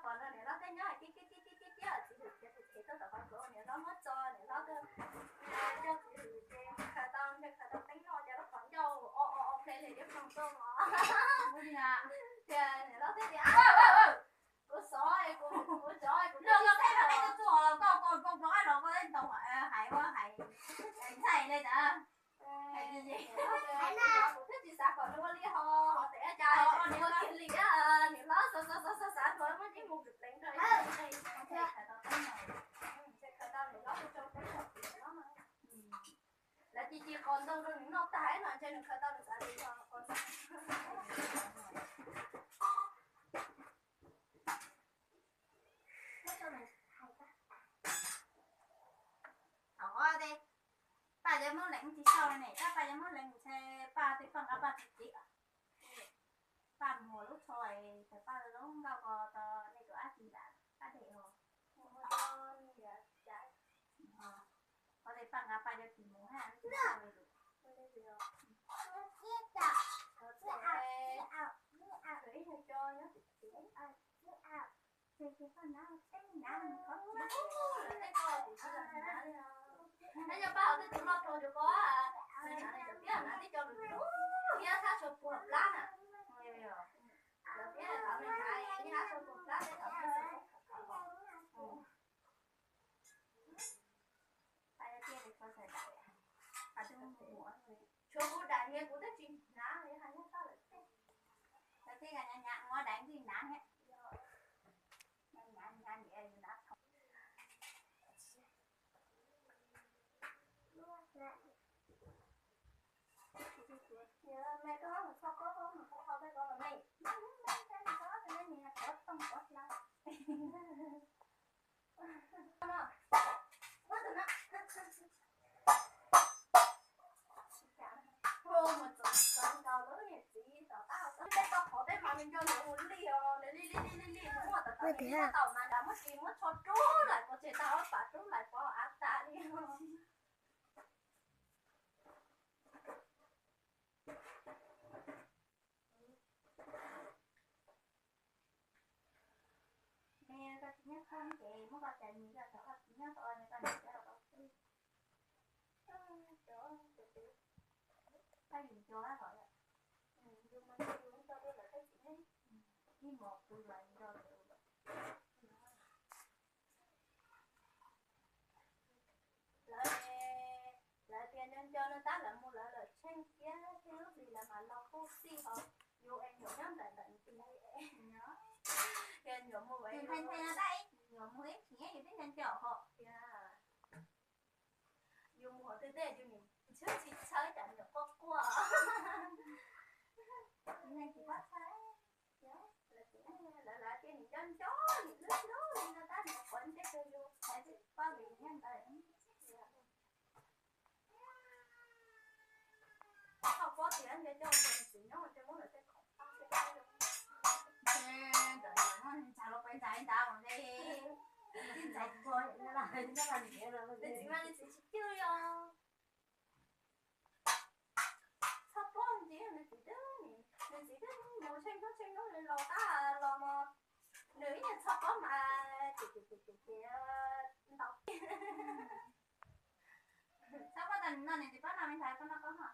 Pom no niam hlob thiaj nyob hais tiab tiab tiab tiab tiab, txiv hwm khiav phem phem tuaj tom qhov plawv, niam hlob muab tso, niam hlob tuaj coj txiv hwm ces khaws tau, ntshe khaws tau teeb noj ces lub qhov ncauj o o o ple li diab ploog tuaj os. Tias niam hlob thiaj tias, kuv xov, kuv, kuv cov, kuv tsis xav los koj, koj, koj, koj los koj ntau hais ua hais ntxhais li ntawd. Kuv twb tsis xav kom nws ua li ho, ho tes cas ua kiag li, niam hlob xav xav xav xav xav muab ib mus kwv pleev rau ib, ntshe khaws tau niam hlob tuaj tso teeb noj. Lawv ci ci qos ntoo rau nws noj tag no ntshe nws khaws tau nws xav li no qos ntoo. Thaum ub ces Paj yuav muab leej tsis sau li ne, tab Paj yuav muab leej ntshe Paj tej paj nqa Paj tsis txiv. Paj muag lub tsho es tawm Paj lub nkauj ko tau nej tus ab tsis lam Paj dej os. Qhov tej paj nqa Paj yuav tsis mus hab tsis sau li lus. Neb yog Paj hauv tej tus loj rau cov ko, nws hnav nws cov tiab hnav tib co lus lus, neb hab tshua puag plab na. Cov tiab thaum nws hnav neb hab tshua puag plab tej thaum neb xav. Tshuav kuv daim niag kuv twb tsis hnav, hais nyob tau lawm. Cov tiab nyav nyav ua daim ntsej hnav thiab. Nyav nyav nyiam yus hnav thaum. Me koj mus txog koj mus hau tej ko los me, me me me me koj tus me niag kov tooj kov hla. Mus txog txog nkaus lub niag txiv tom qab hauv txoj peb tau qhov peb mas nws nco nws mus li os, nws li li li li li mus muaj tom tom li li tau mas nrad muab tsis muab tsho rub lais pov tseg tau ob pam rub lais pov av tas li. Nws koj tsis nyob thoob ces muab koj cov nyias koj cov koj tsis nyob tau nws koj nyias cov los tau xwb. Koj yus cov hov yom. Yus mas yus cov lawm tej txiv neej. Ib mos pw mas nco lawm. Lawv, lawv tias nco nco no tab lawv mus lawv lawm tsheej thiab tej lub hlis lawv mas los kuj txij ho. Yus es nyuam nyob ntawm ntawm nws tiag. Yog nyuam mus, nyuam mus ib chim yus twb nco nco ho tiag. Yus mus hauv twg tej yus nim txhwb tsis txhawb cas nyuam quaj quaj. Txiv neej tsis pab txhawb. Lawv, lawv tias nim nco nco nim hlub hlub li no tab nim quav ntsej rau yus hais tsis paub vim nyob ntawd. Txhob paub tias nco nco nco nws txiv nyob ua ntsej muag lawv tej khoom pab thiab. Ntshe ntawm yus muab ntxhais los pais ntxhais ntawd li. Ntshe ntxhais puag nws txiv mas nws txiv tsis cwj li os. Txhob paub ntxiv, nws txiv twb, nws txiv twb mus tsheej hnub tsheej hnub los qab los mos, nws ib nyuag txhob paub mas ces ces ces ces ces ntau. Txhob paub tas nws no nws tsis paub no me ntxhais paub no paub no.